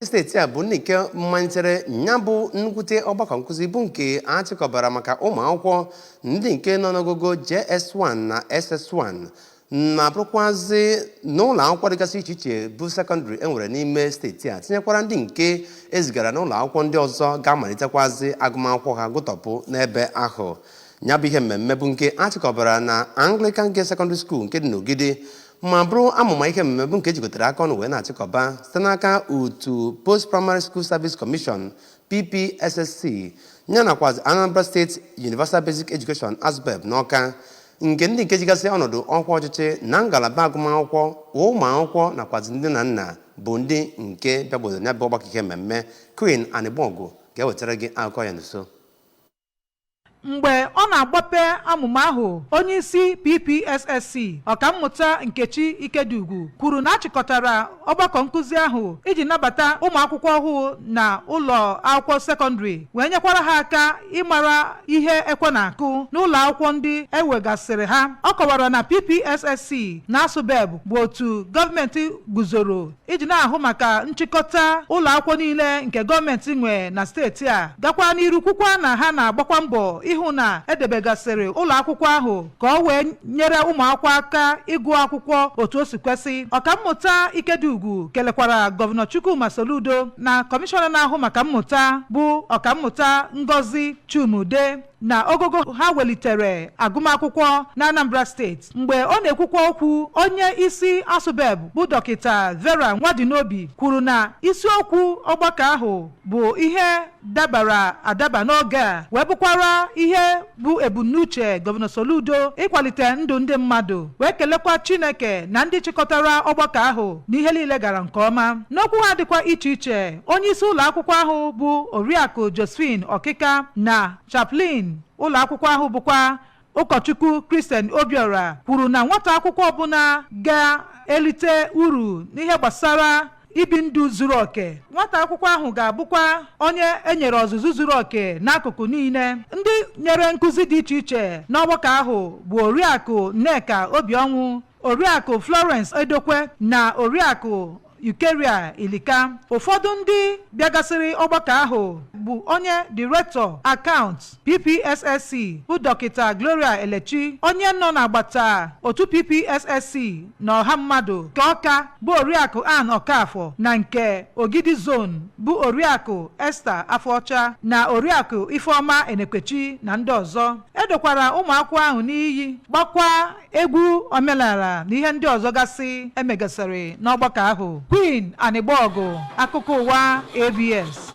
Steeti a bụ ndị nke malitere ya bụ nnukwute ọgbakọ nkụzi bụ nke a chịkọbara maka ụmụ akwụkwọ ndị nke nọ n'ogogo JS1 na SS1 na bụrụkwazị n'ụlọ akwụkwọ dịgasị iche iche bụ sekọndịrị e nwere n'ime steeti a, tinyekwara ndị nke ezigara n'ụlọ akwụkwọ ndị ọzọ ga-amalitekwazị agụmakwụkwọ ha gụtọpụ n'ebe ahụ. Ya bụ ihe mmemme bụ nke a chịkọbara na Anglican Girls Secondary School nke dị n'Ogidi, ma bụrụ amụma ihe mmemme bụ nke ejikọtara aka ọnụ wee na-achịkọba site n'aka otu Post Primary School Service Commission, PPSSC, ya nakwazi Anambra State Universal Basic Education, ASUBEB, n'Ọka, nke ndị nke jigasị ọnọdụ ọkwa ọchịchị na ngalaba agụmakwụkwọ, ụmụ akwụkwọ nakwazi ndị na nna bụ ndị nke bịagboro ya bụ ọgbakọ ihe mmemme. Queen Anịgbọgụ ga-ewetara gị akụkọ ya nso. Mgbe ọ na-agbape amụma ahụ, onyeisi PPSSC, Ọkammụta Nkechi Ikedugwu, kwuru na achịkọtara ọgbakọ nkụzi ahụ iji nabata ụmụ akwụkwọ ọhụụ na ụlọ akwụkwọ sekọndịrị, wee nyekwara ha aka ịmara ihe ekwe na-akụ n'ụlọ akwụkwọ ndị ewegasịrị ha. Ọ kọwara na PPSSC na ASUBEB bụ otu gọọmenti guzoro iji na-ahụ maka nchịkọta ụlọ akwụkwọ niile nke gọọmenti nwe na steeti a. Gakwa n'iru kwukwa na ha na-agbakwa mbọ ịhụ na edebegasịrị ụlọ akwụkwọ ahụ ka ọ wee nyere ụmụ akwụkwọ aka ịgụ akwụkwọ otu o si kwesị. Ọkammụta Ikedugwu kelekwara Gọvanọ Chukwuma Soludo na kọmishọna na-ahụ maka mmụta, bụ Ọkammụta Ngozi Chuma-Udeh, na ogogo ha welitere agụmakwụkwọ na Anambra Steeti. Mgbe ọ na-ekwukwa okwu, onye isi ASUBEB, bụ Dọkịta Vera Nwadinobi, kwuru na isiokwu ọgbakọ ahụ bụ ihe dabara adaba n'oge a, wee bụkwara ihe bụ ebumnuche Gọvanọ Soludo ịkwalite ndụ ndị mmadụ, wee kelekwa Chineke na ndị chịkọtara ọgbakọ ahụ na ihe niile gara nke ọma. N'okwu ha dịkwa iche iche, onye isi ụlọ akwụkwọ ahụ, bụ Oriakụ Josephine Ọkịka, na chaplain ụlọ akwụkwọ ahụ, bụkwa Ụkọchukwu Christian Obiora, kwuru na nwata akwụkwọ ọbụla ga-elite uru n'ihe gbasara ibi ndụ zuru oke, nwata akwụkwọ ahụ ga-abụkwa onye enyere ọzụzụ zuru oke n'akụkụ niile. Ndị nyere nkụzi dị iche iche n'ọgbakọ ahụ bụ Oriakụ Nneka Obiọnwụ, Oriakụ Florence Edokwe na Oriakụ Eucharia Ilika. Ụfọdụ ndị bịagasịrị ọgbakọ ahụ bụ onye Director Account PPSSC, bụ Dọkịta Gloria Elechi, onye nọ n'agbata otu PPSSC na ọha mmadụ nke Ọka, bụ Oriakụ Ann Ọkafọ, na nke Ogidi Zone, bụ Oriakụ Esther Afọcha na Oriakụ Ifeọma Enekwechi na ndị ọzọ. Edokwara ụmụ akwụkwọ ahụ n'iyi, gbakwa egwu omenala na ihe ndị ọzọ gasị emegasịrị n'ọgbakọ ahụ. Queen Anịgbọgụ, akụkọ ụwa ABS.